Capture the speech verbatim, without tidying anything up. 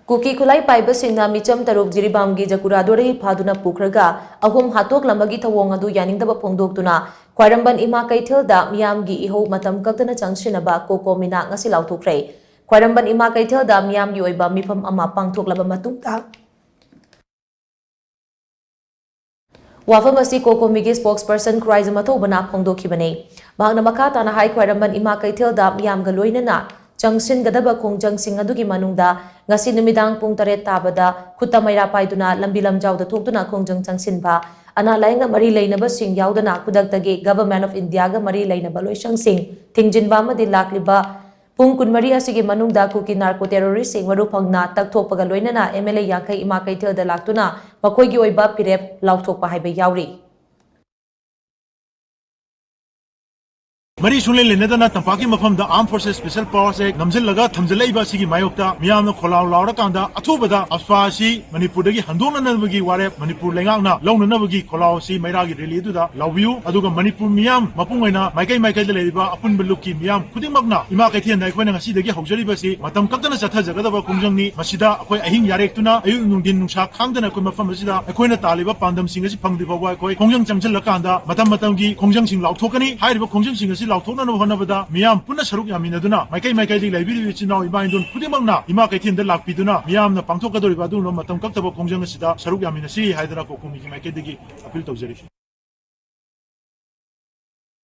ꯀꯨꯀꯤ ꯈꯨꯠꯂꯥꯏ ꯄꯥꯏꯕꯁꯤꯡꯅ ꯃꯤꯆꯝ ꯇꯔꯨꯛ ꯖꯤꯔꯤꯕꯥꯝꯒꯤ ꯖꯀꯨꯔꯥꯗꯣꯔꯗꯒꯤ ꯐꯥꯗꯨꯅ ꯄꯨꯈ꯭ꯔꯒ ꯑꯍꯨꯝ ꯍꯥꯠꯇꯣꯛꯂꯝꯕꯒꯤ ꯊꯧꯑꯣꯡ ꯑꯗꯨ ꯌꯥꯅꯤꯡꯗꯕ ꯐꯣꯡꯗꯣꯛꯇꯨꯅ ꯈ꯭ꯋꯥꯏꯔꯝꯕꯟ ꯏꯃꯥ ꯀꯩꯊꯦꯜꯗ ꯃꯤꯌꯥꯝꯒꯤ ꯏꯍꯧ ꯃꯇꯝ ꯀꯛꯇꯅ ꯆꯪꯁꯤꯟꯅꯕ ꯀꯣꯀꯣꯃꯤꯅ ꯉꯁꯤ ꯂꯥꯎꯊꯣꯛꯈ꯭ꯔꯦ꯫ ꯈ꯭ꯋꯥꯏꯔꯝꯕꯟ ꯏꯃꯥ ꯀꯩꯊꯦꯜꯗ ꯃꯤꯌꯥꯝꯒꯤ ꯑꯣꯏꯕ ꯃꯤꯐꯝ ꯑꯃ ꯄꯥꯡꯊꯣꯛꯂꯕ ꯃꯇꯨꯡꯗ ꯋꯥꯐꯝ ꯑꯁꯤ ꯀꯣꯀꯣꯃꯤꯒꯤ spokesperson ꯈꯨꯔꯥꯏꯖꯝ ꯑꯊꯧꯕꯅ ꯐꯣꯡꯗꯣꯛꯈꯤꯕꯅꯤ꯫ ꯃꯍꯥꯛꯅ ꯃꯈꯥ ꯇꯥꯅ ꯍꯥꯏ, ꯈ꯭ꯋꯥꯏꯔꯝꯕꯟ ꯏꯃꯥ ꯀꯩꯊꯦꯜꯗ ꯃꯤꯌꯥꯝꯒ ꯂꯣꯏꯅꯅ ꯆꯪꯁꯤꯟꯒꯗꯕ ꯈꯣꯡꯖꯪꯁꯤꯡ ꯑꯗꯨꯒꯤ ꯃꯅꯨꯡꯗ ꯉꯁꯤ ꯅꯨꯃꯤꯗꯥꯡ ꯄꯨꯡ ꯇꯔꯦꯠ ꯇꯥꯕꯗ ꯈꯨꯠꯇ ꯃꯩꯔꯥ ꯄꯥꯏꯗꯨꯅ ꯂꯝꯕꯤ ꯂꯝꯖꯥꯎꯗ ꯊꯣꯛꯇꯨꯅ ꯈꯣꯡꯖꯪ ꯆꯪꯁꯤꯟꯕ, ꯑꯅꯥ ꯂꯥꯏꯌꯦꯡꯒ ꯃꯔꯤ ꯂꯩꯅꯕꯁꯤꯡ ꯌꯥꯎꯗꯅ ꯈꯨꯗꯛꯇꯒꯤ Government of Indiaꯒ ꯃꯔꯤ ꯂꯩꯅꯕ ꯂꯣꯏꯁꯪꯁꯤꯡ ꯊꯤꯡꯖꯤꯟꯕ ꯑꯃꯗꯤ ꯂꯥꯛꯂꯤꯕ ꯄꯨꯡ ꯀꯨꯟꯃꯔꯤ ꯑꯁꯤꯒꯤ ꯃꯅꯨꯡꯗ ꯀꯨꯀꯤ narco terroristꯁꯤꯡ ꯃꯔꯨ ꯐꯪꯅ ꯇꯛꯊꯣꯛꯄꯒ ꯂꯣꯏꯅꯅ MLA ꯌꯥꯡꯈꯩ ꯏꯃꯥ ꯀꯩꯊꯦꯜꯗ ꯂꯥꯛꯇꯨꯅ ꯃꯈꯣꯏꯒꯤ ꯑꯣꯏꯕ ꯐꯤꯔꯦꯞ ꯂꯥꯎꯊꯣꯛꯄ ꯍꯥꯏꯕ ꯌꯥꯎꯔꯤ꯫ ꯃꯔꯤ ꯁꯨꯡꯂꯦꯟ ꯂꯦꯟꯅꯗꯅ ꯇꯝꯄꯥꯛꯀꯤ ꯃꯐꯝꯗ Armed Forces Special Powers Act ꯅꯝꯁꯤꯜꯂꯒ ꯊꯝꯖꯤꯜꯂꯛꯏꯕ ꯑꯁꯤꯒꯤ ꯃꯥꯌꯣꯛꯇ ꯃꯤꯌꯥꯝꯅ ꯈꯣꯜꯂꯥꯎ ꯂꯥꯎꯔꯀꯥꯟꯗ ꯑꯊꯨꯕꯗ AFSPA ꯑꯁꯤ ꯃꯅꯤꯄꯨꯔꯗꯒꯤ ꯍꯟꯗꯣꯛꯅꯅꯕꯒꯤ ꯋꯥꯔꯦꯞ ꯃꯅꯤꯄꯨꯔ ꯂꯩꯉꯥꯛꯅ ꯂꯧꯅꯅꯕꯒꯤ ꯈꯣꯜꯂꯥꯎ ꯑꯁꯤ ꯃꯩꯔꯥꯒꯤ rally ꯑꯗꯨꯗ ꯂꯥꯎꯕꯤꯌꯨ꯫ ꯑꯗꯨꯒ ꯃꯅꯤꯄꯨꯔ ꯃꯤꯌꯥꯝ ꯃꯄꯨꯡ ꯑꯣꯏꯅ ꯃꯥꯏꯀꯩ ꯃꯥꯏꯀꯩꯗ ꯂꯩꯔꯤꯕ ꯑꯄꯨꯟꯕ ꯂꯨꯞꯀꯤ ꯃꯤꯌꯥꯝ ꯈꯨꯗꯤꯡꯃꯛꯅ ꯏꯃꯥ ꯀꯩꯊꯦꯜꯗ ꯑꯩꯈꯣꯏꯅ ꯉꯁꯤꯗꯒꯤ ꯍꯧꯖꯔꯤꯕꯁꯤ ꯃꯇꯝ ꯀꯛꯇꯅ ꯆꯠꯊꯖꯒꯗꯕ ꯈꯣꯡꯖꯪꯅꯤ꯫ ꯃꯁꯤꯗ ꯑꯩꯈꯣꯏ ꯑꯍꯤꯡ ꯌꯥꯔꯦꯛꯇꯨꯅ ꯑꯌꯨꯛ ꯅꯨꯡꯊꯤꯟ ꯅꯨꯡꯁꯥ ꯈꯥꯡꯗꯅ ꯑꯩꯈꯣꯏ ꯃꯐꯝ ꯑꯁꯤꯗ ꯑꯩꯈꯣꯏꯅ ꯇꯥꯜꯂꯤꯕ ꯄꯥꯟꯗꯝꯁꯤꯡ ꯑꯁꯤ ꯐꯪꯗ꯭ꯔꯤ ꯐꯥꯎꯕ ꯑꯩꯈꯣꯏ ꯈꯣꯡꯖꯪ ꯆꯪꯁꯤꯜꯂꯀꯥꯟꯗ ꯃꯇꯝ ꯃꯇꯝꯒꯤ ꯈꯣꯡꯖꯪꯁꯤꯡ ꯂꯥꯎꯊꯣꯛꯀꯅꯤ꯫ ꯍꯥꯏꯔꯤꯕ ꯈꯣꯡꯖꯪꯁꯤꯡ ꯑꯁꯤ ꯂꯥꯎꯊꯣꯛꯅꯅꯕ ꯍꯣꯠꯅꯕꯗ ꯃꯤꯌꯥꯝ ꯄꯨꯟꯅ ꯁꯔꯨꯛ ꯌꯥꯃꯤꯟꯅꯗꯨꯅ ꯃꯥꯏꯀꯩ ꯃꯥꯏꯀꯩꯗꯒꯤ ꯂꯩꯕꯤꯔꯤꯕ ꯏꯆꯤꯟ ꯏꯅꯥꯎ ꯏꯃꯥ ꯏꯟꯗꯣꯟ ꯈꯨꯗꯤꯡꯃꯛꯅ ꯏꯃꯥ ꯀꯩꯊꯦꯜꯗ ꯂꯥꯛꯄꯤꯗꯨꯅ ꯃꯤꯌꯥꯝꯅ ꯄꯥꯡꯊꯣꯛꯀꯗꯧꯔꯤꯕ ꯑꯗꯨꯒꯨꯝꯂꯕ ꯃꯇꯝ ꯀꯛꯇꯕ ꯈꯣꯡꯖꯪ ꯑꯁꯤꯗ ꯁꯔꯨꯛ ꯌꯥꯃꯤꯟꯅꯁꯤ ꯍꯥꯏꯗꯅ ꯀꯣꯀꯣꯃꯤꯒꯤ ꯃꯥꯏꯀꯩꯗꯒꯤ appeal ꯇꯧꯖꯔꯤ꯫